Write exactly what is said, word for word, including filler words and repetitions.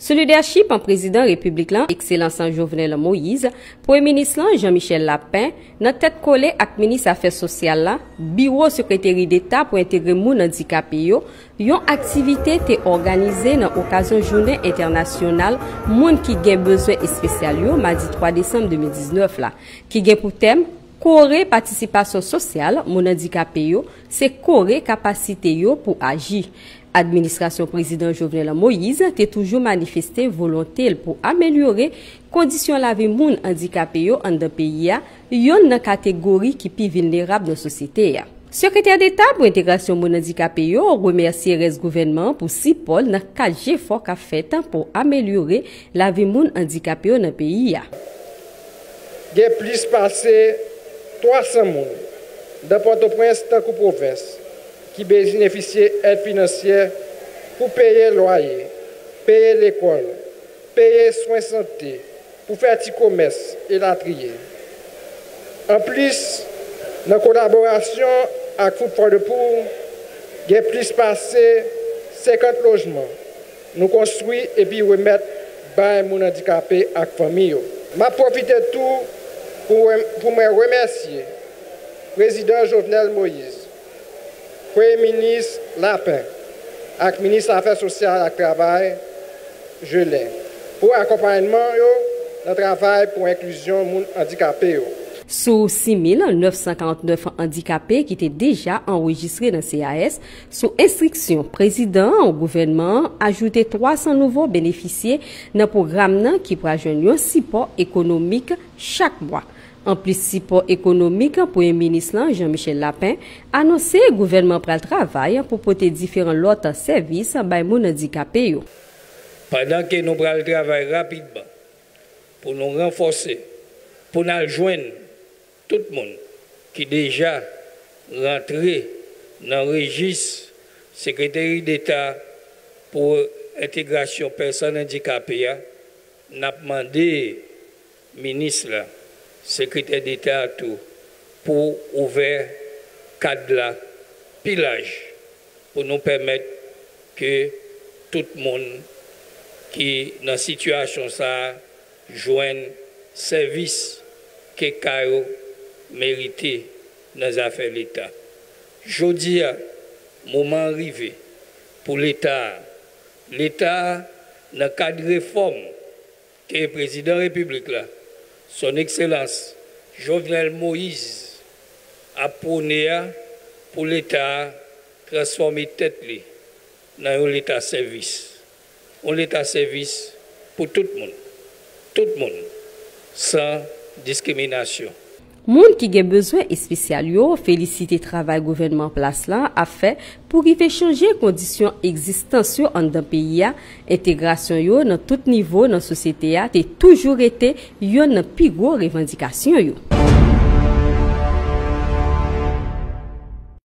Sou lidèchip an prezidan repiblik la, ekselans Jovenel Moïse, premye minis la, Jean Michel Lapin, nan tèt kole ak minis afè sosyal la, biwo sekreteri deta pou entegre moun andikape yo, yon aktivite te òganize nan okazyon jounen entènasyonal moun ki gen bezwen espesyal yo, madi twa desanm de mil diznèf la, ki gen pou tèm kore patisipasyon sosyal moun andikape yo, se kore kapasite yo pou aji. Administrasyon prezidan Jovenel Moïse te toujou manifeste volonte l pou amelyore kondisyon lavi moun andikape yo anndan peyi a, yonn nan kategori ki pi vilnerab nan sosyete a. Sekretè deta pou entegrasyon moun andikape yo remèsye rès gouvènman an pou sipò l nan kad jefò k ap fèt pou amelyore lavi moun andikape yo nan peyi a. Gen plis pase twa san moun nan Pòtoprens tankou pwovens ki benefisye èd finansyè pou peye lwaye, peye lekòl, peye swen sante, pou fè ti komès, elatriye. Anplis, nan kolaborasyon ak Food for the Poor, gen plis pase senkant lojman nou konstwi epi remèt bay moun andikape ak fanmi yo. M ap pwofite tou pou, pou mwen remèsye prezidan Jovenel Moïse, premye minis Lapin ak minis afè sosyal ak travay Gelin pou akonpayman yo nan travay pou enklizyon moun andikape yo. Sou sis mil nèf san karant nèf andikape ki te deja anrejistre nan C A S, sou enstriksyon prezidan an, gouvènman an ajoute twa san nouvo benefisye nan pwogram nan ki pral jwenn yon sipò ekonomik chak mwa. Anplis sipò ekonomik, premye minis lan, Jean Michel Lapin, anonse gouvènman pral travay pou pote diferan lòt sèvis bay moun andikape yo. Pandan ke nou pral travay rapidman pou nou ranfòse, pou n al jwenn tout moun ki deja rantre nan rejis Sekreteri Deta pou Entegrasyon Pèsòn Andikape a, n ap mande minis la, sekretè deta a tou, pou ouvè kad la pi laj, pou nou pèmèt ke tout moun ki nan sitiyasyon sa a jwenn sèvis ke ka yo merite nan zafè Leta. Jodi a, moman an rive pou Leta a. Leta a, nan kad refòm ke prezidan repiblik la, Son Ekselans Jovenel Moïse, ap pwone a, pou Leta a transfòme tèt li nan yon Leta sèvis. Yon Leta sèvis pou tout moun. Tout moun, san diskriminasyon. Moun ki gen bezwen espesyal yo felisite travay gouvènman an plas la ap fè pou rive chanje kondisyon egzistans yo anndan peyi a. Entegrasyon yo nan tout nivo nan sosyete a te toujou rete yonn nan pi gwo revandikasyon yo.